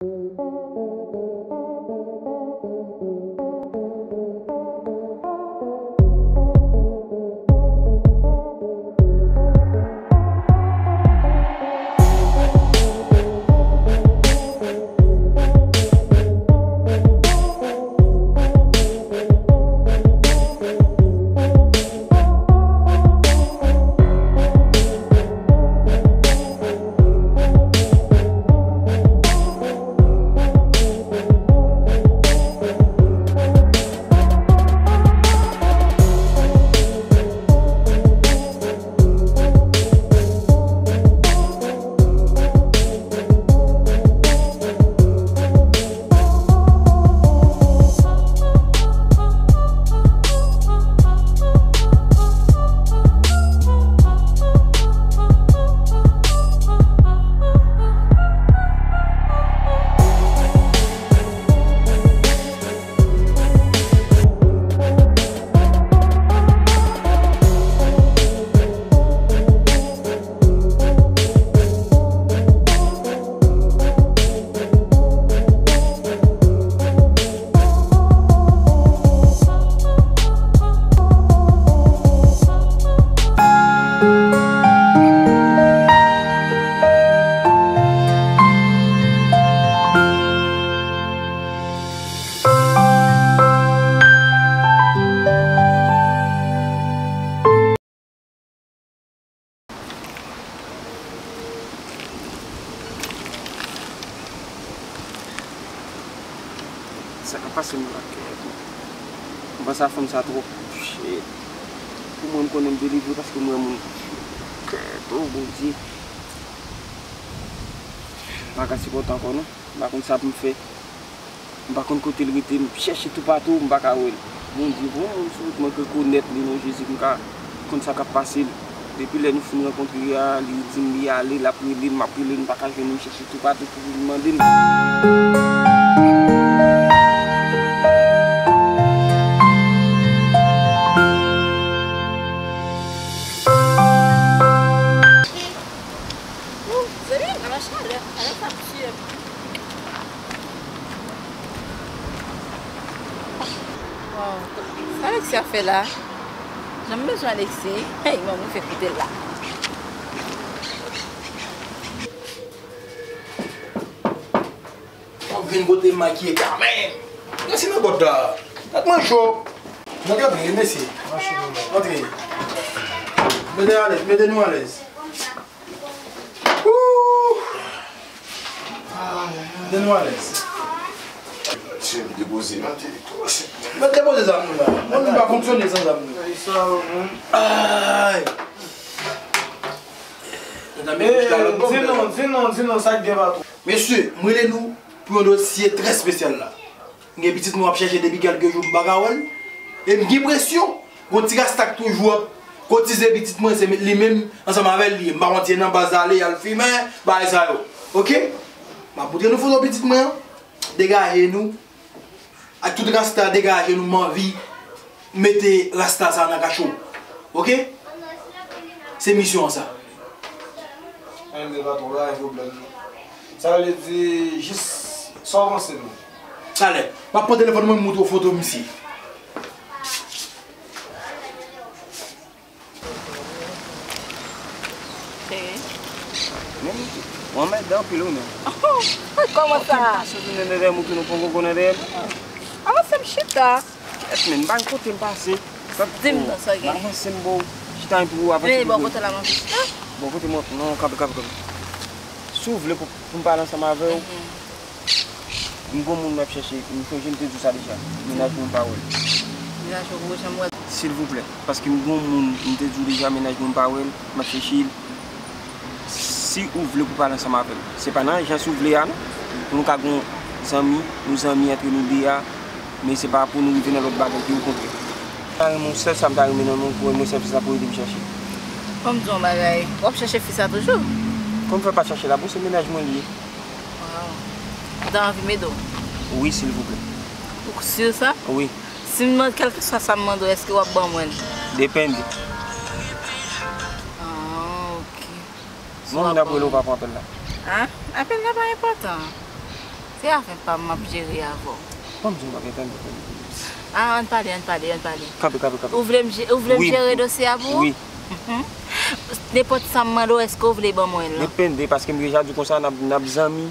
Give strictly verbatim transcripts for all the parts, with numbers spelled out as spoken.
Sa k ap pase m la, kè. M panse a fanm sa twòp. Shit. Pou mwen, m konnen m delivre paske m wè moun. Kè, o Bondye. M pa ka sipòte ankò, non. M pa konn sa pou m fè. M pa konn kote l rete, m chèche toupatou, m pa ka wè l. Bondye, voye yon moun sou wout mwen k rekonèt li, non, Jezi, pou m ka konn sa k ap pase l. Depi lè nou fin rankontre a, li di m li ale, l ap rele m, m ap rele l, m pa ka jwenn li, m chèche toupatou pou m mande l. Zanmi m, ala chalè, ala sa m tiye m. Waw, sa Alexis ap fè la? Jan m bezwen Alexis. Hey, manmi, fè koute l la. W ap vin kote m makiye kanmenm. Resi nan pòt la. Tèt mwen cho. Mwen gade, mesye. Antre. Mete alèz, mete nou alèz. Ooh! Mete nou alèz. Mesye, m depoze, mete. Mete depoze zam nou la. Mwen, nou pa fonksyone san zam nou. Ay! Medam, di non, di non, di non, sa k gen, patwon? Mesye, m rele nou pou yon dosye trè espesyal la. M gen pitit mwen w ap chèche depi kèlke jou, m pa ka wè l. E m gen enpresyon, gon ti rasta k toujou ap kotize pitit mwen, se li menm ansanm avè l li ye. M pa konn si se nan baz la l ye, y al fimen, bagay sa yo. Oke? M ap montre nou foto pitit mwen an. Degaje nou. Ak tout rasta, degaje nou, m anvi mete rasta sa nan kacho. Oke? Se misyon an sa. Ann, men patwon, pa gen pwoblèm non. Sa vle di, jis sa w panse non. Talè, m ap pran telefòn mwen, m montre w foto misye. Cheri. Men, ou anmèdan anpil wi men. Kòman sa? Ou pase tounen dèyè m, ou tounen pran gogo nan dèyè m. Avanse m chita. Kèt men, m pa gen kote m pase. Di m non, sa gen. M avanse m bò, chita pou ou avanse. Vini bò kote la, m anvi chita. Bò kote mwen, non, kanpe, kanpe, kanpe. Si w vle pou, pou m pale ansanm avè w, m gon moun m ap chèche, m sonje m te di w sa deja. Mennaj mwen pa wè l. Mennaj mwen pa janm wè l. Silvouplè, paske m gon moun m te di w deja, mennaj mwen pa wè l, m ap chèche l. Si ou vle pou pale ansanm avè l, se pa nan ajans ou vle a non, pou nou ka gon zanmi, nou zanmi antre nou de a, men se pa pou nou rive nan lòt bagay ki okontrè. M ta renmen w, sèl sa m ta renmen nan men w pou wè mwen sèl sa pou ede m chèche. Ban m di w yon bagay, w ap chèche fi sa toujou? Kòman m fè pa chèche l? Bon, se mennaj mwen li ye. Waw. Ou ta anvi m ede w? Wi, silvouplè. Ou si sa? Wi. Si m mande, kèlkeswa sa m mande w, èske w ap ban mwen l? Depende. Ah, ok. Si w ap ban mwen. Moun ap rele w pa pran apèl la. An? Apèl la pa enpòtan. Se afè pa m, m ap jere avè w. Ban m di w yon bagay, tande, tande. Ah, ann pale, ann pale, ann pale. Kanpe, kanpe, kanpe. Ou vle m je-, ou vle m jere dosye a pou ou? Wi. Mhm. Nenpòt sa m mande w, èske w vle ban mwen l lan? Depende, paske m deja di w konsa, n ap, n ap zanmi,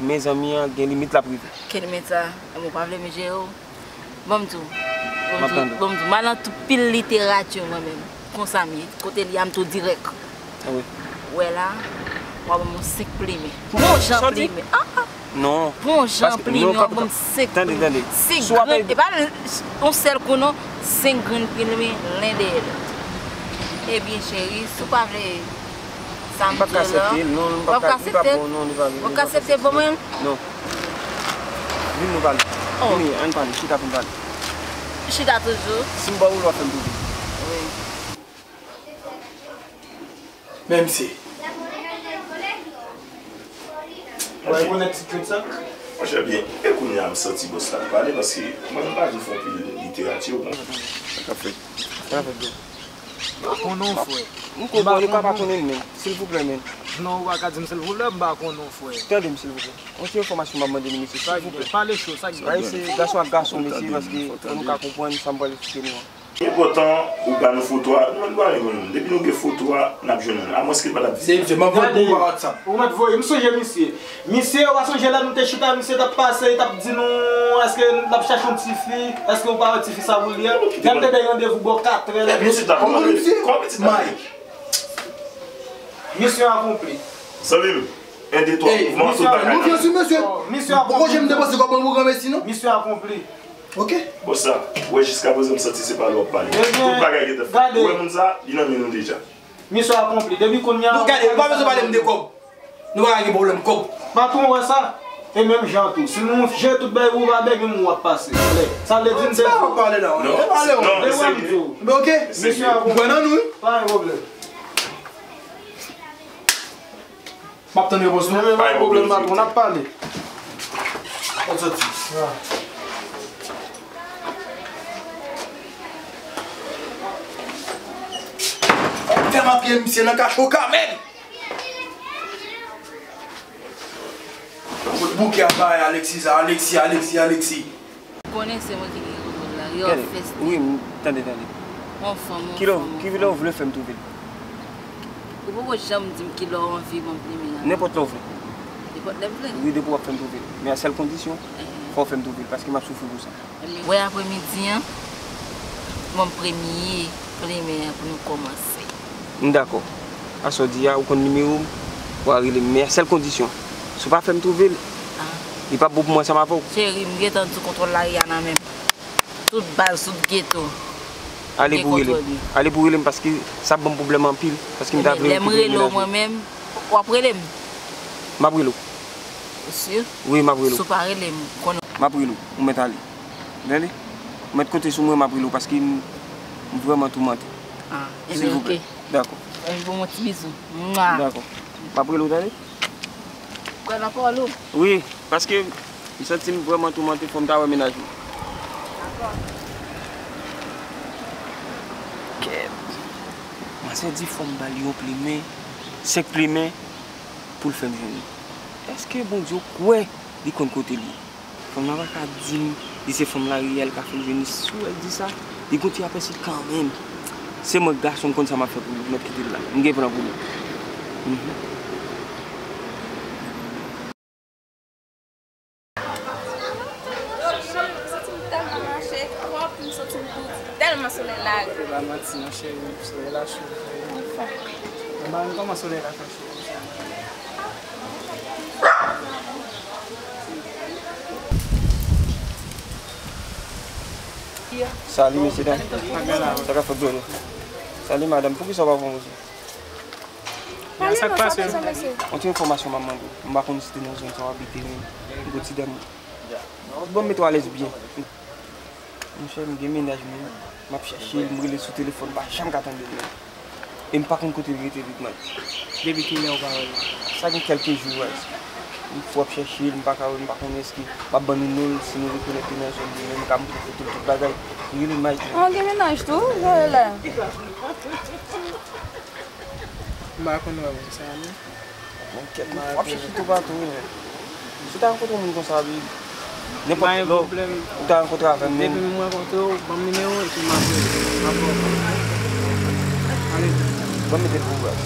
men zanmi an gen limit l ap rive. Ki limit sa? Ou pa vle m jere w? Ban m di w. Ban m di w, ban m di w. M al nan tout pil literati mwen menm. Konsa m ye. Kote l ye a m tou dirèk. Ah wi. Ou wè la, w a ban m yon senk plimen. Bon jan plimen. Ah, ah. Non. Bon jan plimen, w a ban m senk plimen. Tande, tande. Senk grenn, e pa yon sèl kou non. Senk grenn plimen, len dèyè lòt. Ebyen, cheri, si w pa vle sa m di w la. M p ap ka aksepte l, non, m p ap ka, li pa bon, non, li pa, li pa bon. Ou p ap ka aksepte l ban mwen? Non. Vin nou pale. Oh. Vini, ann pale, chita pou n pale. Chita toujou? Si m ba w l, w ap fè m touye. Wi. Men misye. Ou rekonèt ti krèt sa? Monchè, byen, e kounye a m santi bòs la ap pale, paske mwen, m pa vin fè anpil literati, ou konprann? Sa k ap fèt? Sa k ap fèt, bro? M pa konnen w, frè. M konprann, ou ka pa konnen m, men. Silvouplè, men. Non, ou pa ka di m silvouplè, m pa konnen w, frè. Tande m, silvouplè. Yon ti enfòmasyon m ap mande nou, mesye, silvouplè. Pale cho, sa k gen? Sa se gason ak gason, mesye, paske fò nou ka konprann sa m pral eksplike nou an. Enpòtan, ou ba nou foto a, nou menm nou pa renmen moun. Depi nou gen foto a, n ap jwenn moun. Amwens ke l pa t ap vizite. Se, se, m ap voye pou ou pa WhatsApp. Ou mèt voye, m sonje misye. Misye, ou pa sonje lè nou te chita, misye t ap pase, li t ap di nou, èske l ap chache yon tifi, èske ou pa wè tifi sa pou li a? Lè m te bay randevou bò katrè, lè misye t ap mande, kòman pitit la? Mike. Misyon akonpli. Zanmi m, en, de, twa, mouvman, tout bagay. Misyon akonpli. Misyon akonpli. Poko janm depanse kòb mwen pou granmesi, non? Misyon akonpli. Ok. Bon, sa, wè, jiskaprezan, m santi se pale w ap pale. Tout bagay gentan fèt. Ou wè moun sa, li nan men nou deja. Misyon akonpli. Depi kounye a. Nou gade, nou pa bezwen pale m de kòb. Nou pa gen pwoblèm kòb. Patwon wè sa. E menm jan tou. Si nou jere tout bagay pou ou pa bègè, menm ou ap pase. Sa vle di m te di w. Pale la. Non, non, se serye. Men ok. Misyon akonpli. Ou kwè nan nou, wi. Pa gen pwoblèm. M ap tann repons nou. Pa gen pwoblèm, patwon, n ap pale. Ou soti. Fè m apiye misye nan kacho kanmenm. Kout bouke a bay Alexis, Alexis, Alexis, Alexis. Ou konnen se mwen ki gen rewòl la, yo ap fèste. Wi, m, tande, tande. Yon fanm, yon fanm, yon fanm. Kilè w vle fè m twouve l? Ou poko janm di m kilè w anvi ban m plimen an. Nenpòt lè w vle. Nenpòt lè m vle? Wi, depi w ap fè m twouve l. Men a sèl kondisyon, fò w fè m twouve l, paske m ap soufri pou sa. Wè apremidi an, ban m premye plimen an pou nou kòmanse. M dakò. Aswè w di a, ou konn nimewo m, w a rele m. Men a sèl kondisyon, si w pa fè m twouve l, li p ap bon pou mwen ansanm avè w. Cheri, m gentan di w kontwòl lari a nan men m. Tout baz, tout geto gen kontwòl li. Ale pou rele m, paske sa ap ban m pwoblèm anpil, paske m ta vle rekipere mennaj mwen. Lè m rele w mwen menm, w ap rele m? M ap rele w. Ou si? Wi, m ap rele w. Si w pa rele m, konnen. M ap rele w, ou mèt ale. Tande? Ou mèt konte sou mwen, m ap rele w paske m, m vrèman toumante. Ah, ebyen, oke. Silvouplè. Dakò. Ban m yon ti bizou. Mwa. Dakò. M ap rele w, tande? Kwè nan pawòl ou? Wi, paske m santi m vrèman toumante, fò m ta wè mennaj mwen. Dakò. Kèt. Manzè di fò m ba l yon plimen, senk plimen, pou l fè m jwenn li. Èske Bondye kwè li konn kote l ye? Fanm nan pa ka di m li se fanm lari a, l ka fè m jwenn li. Si w wè l di sa, li gon ti apèsi kanmenm. Se mwen gason, m konn sa m ap fè pou li, m mèt kite l la. M gen plan pou li. Mhm. Cheri, m santi m tèlman mache twòp, m santi m tou tèlman solèy la. Pa manti non, cheri, solèy la cho. Anfen. Anba nou, kòman solèy la fè cho konsa? Salut, mesye dam. Sa k ap fèt, bro? Salut, madanm. Poukisa w pa pran mouzi? Sa k pase? Yon ti enfòmasyon m ap mande w. M pa konn si te nan zòn sa w abite, men m gon ti dam. Bon, m mete w alèz byen. Monchè, m gen mennaj mwen, m ap chèche l, m rele sou telefòn, m pa janm ka tande l, men. E m pa konn kote l rete, big man. Depi kilè ou pa wè l? Sa gen kèlke jou, guys. M fou ap chèche l, m pa ka wè l, m pa konnen èske m ap ban nou non l, si nou rekonèt li nan zòn li, men m ka montre foto l, tout bagay. Rele Mike, men. Ah, w gen mennaj tou, Joël? M pa konn wè moun sa, non. Bon, kèt, w ap chèche toupatou, wi, men. Si w ta rankontre yon moun konsa, wi, nenpòt lè, ou ta rankontre avè m, men depi m rankontre w, ban m nimewo w epi m ap rele. M ap ba w kòb. Ann rete. Ban m mete l pou ou, baz.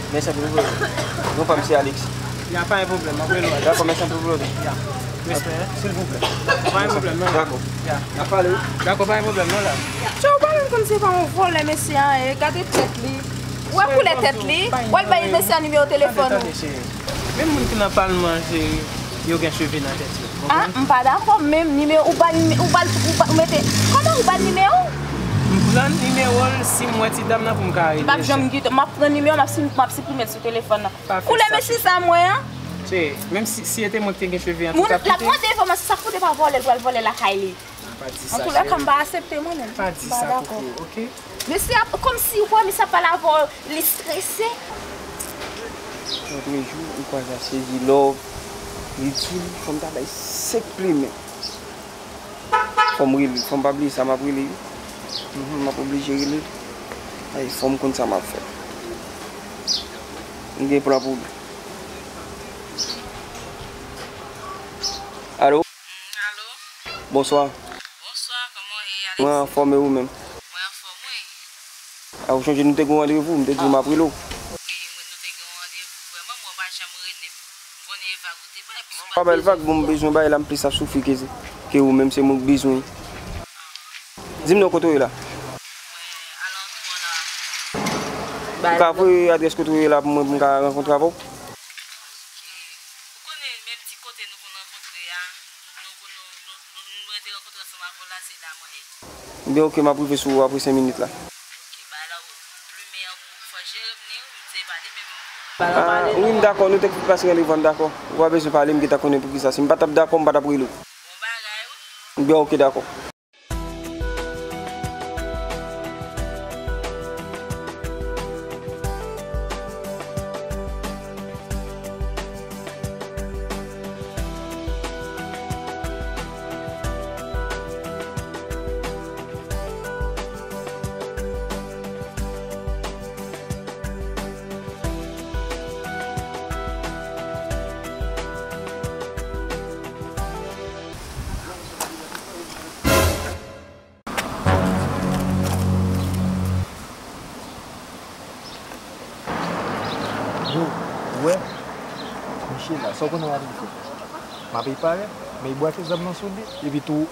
Mèsi anpil, bro. Non pa m se Alex. Ya, pa gen pwoblèm, m ap rele w. Dakò, mèsi anpil, bro. Ya. Respè. Silvouplè. Pa gen pwoblèm, non. Dakò. Ya. N ap pale, wi. Dakò, pa gen pwoblèm, non, la. Tchè, ou pa menm konn se pa yon vòlè, mesye a ye. Gade tèt li. Ou wè koulè tèt li? W al bay mesye a nimewo telefòn ou. Tande, tande, cheri. Menm moun ki nan palman, cheri, yo gen cheve nan tèt yo. Ah, m pa dakò menm. Nimewo, ou ba, ou ba, ou ba, ou mete, kòman ou ba nimewo? M pran nimewo l, si m wè ti dam nan pou m ka rele. M p ap janm kite, m ap pran nimewo, m ap sim-, m ap siprime l sou telefòn nan. Pa fè sa, cheri. Koulè mesye sa m wè an. Cheri, menm si, si se te mwen ki te gen cheve an, tout ap kite. Moun l ap mande enfòmasyon, sa k fout e pa vòlè l pral vòlè lakay li. Pa di sa, cheri. Antoulèka, m pa aksepte mwen menm. Pa di sa, koko, oke? Mesye ap, kòmsi ou kwè mesye ap pale avè w, li strese. Lòt jou, m kwaze a Sezi Love, li di m fò m ta bay senk plimen. Fò m rele, fò m pa bliye sa, m ap rele, wi. Mhm, m ap oblije rele. Ay, fò m konn sa m ap fè. M gen plan pou li. Alo? Mm, alo? Bonswa. Bonswa, kòman w ye, Alex? Mwen anfòm, e ou menm? Mwen anfòm, wi. A, ou chonje nou te gen yon randevou, m te di w m ap rele w. Wi, mwen, nou te gen yon randevou, vrèman, mwen pa janm rele m. M konnen e vag ou te bay, epi sou pa bèl vag, bon, m bezwen bay la, m plis ap soufri ke, ke ou menm, se mwen k bezwen. Di m non, kote w ye la? Mwen alantou an la. Ou ka voye adrès kote w ye la pou mwen, pou m ka rankontre avè w? Ou konnen menm ti kote nou konn rankontre a, nou, nou, nou, nou, nou rete rankontre ansanm avè w la, se la mwen ye. Ebyen, oke, m ap rive sou ou apre senk minit la. Oke, bay la, plimen an, ou fò jere m ni, ou m se pa li menm. Ah, wi, m dakò, nou te pase randevou an, m dakò. Ou pa bezwen pale, m gentan konnen poukisa. Si m pa t ap dakò, m pa t ap rele w. Bon bagay, wi. Ebyen, oke, dakò. Yo, ou wè? Misye la, sa w konnen w ap fè? M ap parèt, men bwake zam nan sou li, epi tou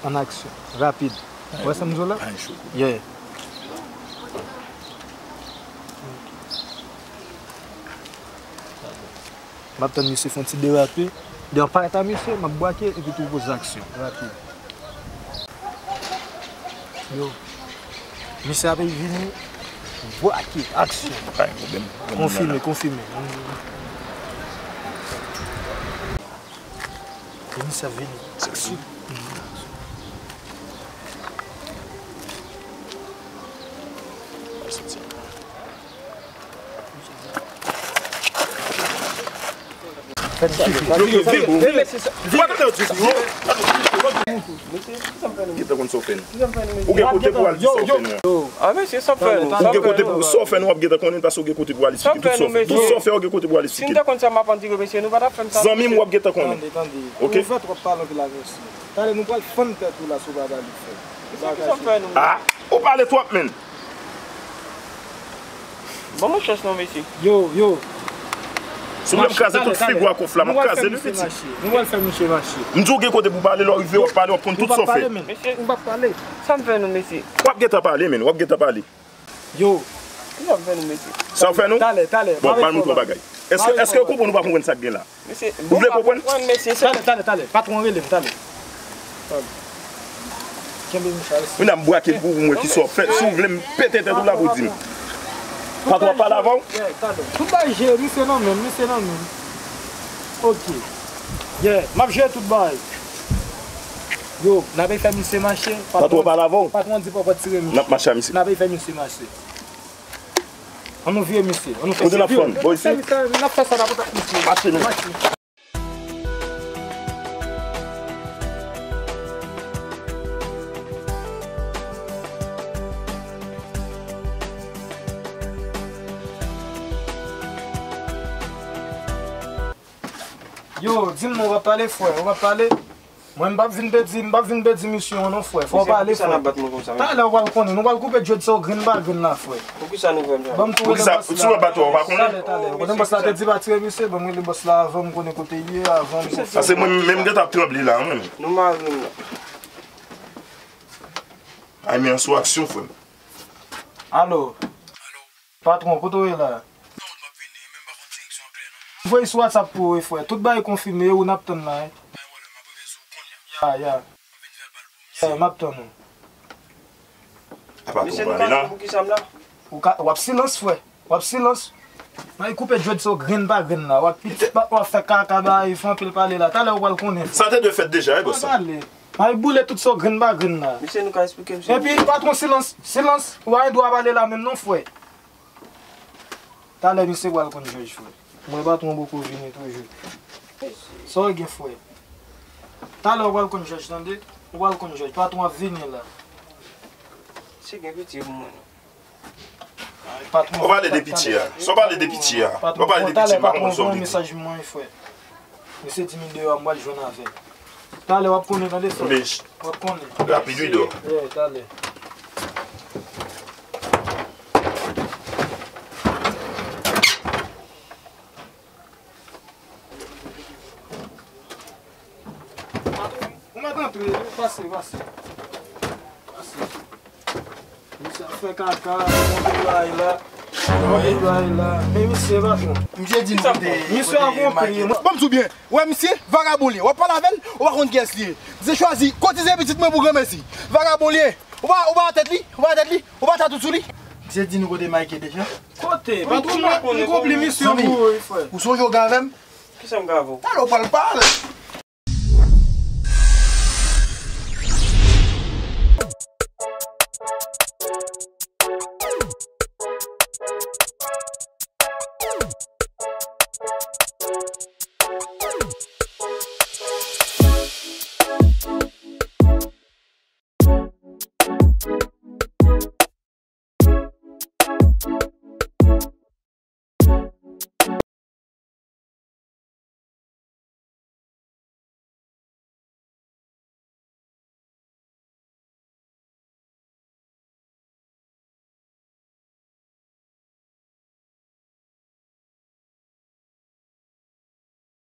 an aksyon, rapid. Ou wè sa m di w la? Yeah. M ap tann misye fè yon ti derape. Lè an parèt a misye, m ap bwake epi tou poze aksyon. Rapid. Yo. Misye ap vini. Bwake, aksyon. Pa gen pwoblèm. Konfime, konfime. E misye ap vini. Seksi. Yo, yo, vin, vin, mesye, sa. Gentan konn sa w fè nou. Ou gen kote pou al di sa w fè nou an. Ah, mesye, sa w fè nou. Ou gen kote pou sa w fè nou, w ap gentan konnen paske w gen kote pou al esplike tout sa w fè. Tout sa w fè, w gen kote pou al esplike. Si n te konn sa m ap andire, mesye, nou pa t ap fè m sa. Zanmi m, w ap gentan konnen. Tande, tande. Oke? Ou fè twòp pale anpil avè mesye. Talè nou pral fann tèt ou la si w pa pale fè. Mesye, ki sa m fè nou? Ah, ou pale twòp, menn. Ban mwen chans non, mesye. Yo, yo. Si w vle m kraze tout figi w ak kof la, m ap kraze li piti. Nou pral fè misye mache. M di w gen kote pou pale, lè w rive w ap pale, w ap konn tout sa w fè. Mesye, ou p ap pale. Sa m fè nou, mesye? W ap gentan pale, menn, w ap gentan pale. Yo. Ki sa m fè nou, mesye? Sa w fè nou? Talè, talè. Bon, m al montre w bagay. Èske, èske w konprann ou pa konprann sa k gen la? Mesye, ou vle konprann? Mesye, talè, talè, talè. Patwon rele m, talè. Talè. Kenbe misye a. Mwen ap bwake l pou ou, mwen ki sa w fè. Si w vle m pete tèt ou la pou di m. Patwon ap pale avè w? Yeah, talè. Tout bagay jere, misye nan men m, misye nan men m. Oke. Yeah, m ap jere tout bagay. Yo, n ap fè misye mache. Patwon ap pale avè w? Patwon di pòpòt tire misye. N ap mache a misye. N ap fè misye mache. Ann nou vire misye. Ann nou fè. Kote n ap fann? Bò isi? N ap fè sa, n ap fè misye. Mache, men. Mache. Yo, di m non, w ap pale, frè, w ap pale. Mwen, m p ap vin pèdi, m p ap vin pèdi misyon an non, frè. Fò w pale, frè. Talè w pral konnen, nou pral koupe dread sa w grenn pa grenn la, frè. Poukisa nou fè m sa? Ban m tou rele bòs la. Talè, talè. Ou konnen bòs la te di pa tire misye, ban m rele bòs la avan m konnen kote l ye, avan m konfime. Paske mwen menm, m gentan ap tranble la, mwen. Nou mare m la. Ay, men an sou aksyon, frè m. Alo. Patwon, kote w ye la? Non, m ap vini, men m pa konn direksyon an klè, non. M voye sou WhatsApp pou ou, wi, frè. Tout bagay konfime, ou n ap tann la, wi. Bay wòlè, m ap rive sou ou kounye a. Ya, ya. M ap vin vèbal pou ou. Ya, m ap tann ou. Apa, misye, nou pale la? Pou ki sa m la? Ou ka, w ap silans, frè. W ap silans. May koupe dread sa w grenn pa grenn la. W ap piti, w ap fè kaka, bay, fè anpil pale la. Talè ou pral konnen, frè. Sa te dwe fèt deja, wi, bòs la. Pa pale. May boule tout sa w grenn pa grenn la. Misye, nou ka eksplike misye. Epi, patwon, silans, silans. Ou pa gen dwa pale la menm non, frè. Talè misye pral konn jòj, frè. Mwen patwon poko vini toujou. Sa w gen, frè? Talè w pral konn jòj, tande? Ou pral konn jòj. Patwon ap vini la. Se gen pitye pou mwen, non. Patwon, ou pale de pitye a. Sa w pale de pitye a. Ou pale de pitye, m pa konn sa w vle di. Mesaj mwen, frè. Misye di m deyò a, m pral jwenn avè l. Talè w ap konnen, tande, frè. W ap konnen. Rapid, wi, dò. Yeah, talè. Ou mèt antre, pase, pase. Pase. Misye ap fè kaka, yon bagay la. Yon bagay la. Men misye, patwon. Misye di nou kote, misye a konpli. Ban m di w byen. Wè misye, vagabon li ye. W ap pale avè l, ou pa konn kiyès li ye. Misye chwazi kotize pitit mwen pou granmèsi. Vagabon li ye. Ou pa, ou pa tèt li, ou pa tèt li, ou pa tatou sou li. Misye di nou kote Mike ye deja. Kote? Patwon, m konpli misye pou ou, wi, frè. Ou sonje w gen avè m? Kisa m gen avè w? Talè w pral pale.